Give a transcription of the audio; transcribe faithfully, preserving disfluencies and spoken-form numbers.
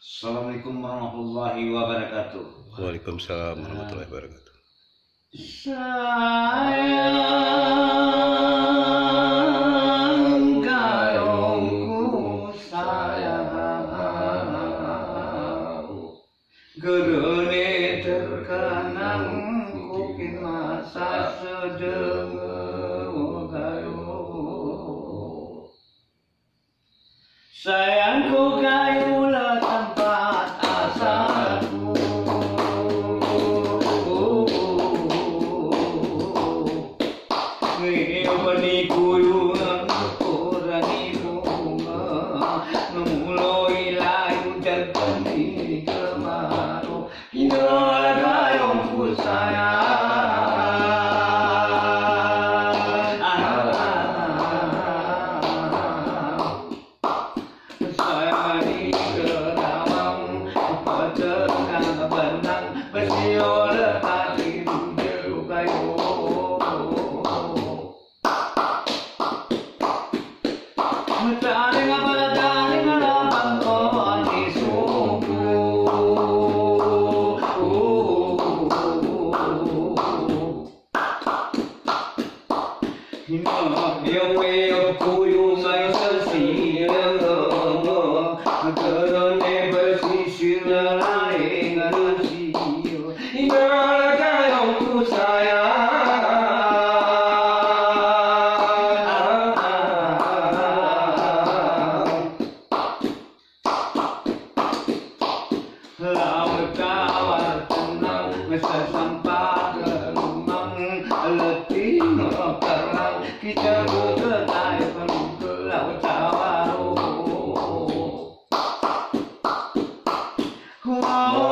Assalamualaikum warahmatullahi wabarakatuh. Waalaikumsalam warahmatullahi wabarakatuh. Sayang kayongku sayang, geureunek teukanang kupi masa seudeungoe gayong. Sayang ku kayue le tampat asaku. Ngieng bani kuyueng ureueng bunga, ngeumuloi layu dan bani keumaru. Inoe gayong ku sayang. Sayang di keudawang, peuteuka beunang, beusiyoe leupah di bujeu gayong. Meutareng-tareng lam bangkon di suku. Hina yope kuyueng ngai seusireung, geureunek beusisireung laén ngon sieue. Hina kayong ku sayang. Lam tawar teunang, meusasampa geulumang, leuti ngon karang, kita beugulai peuleueh lam tawar. Wow.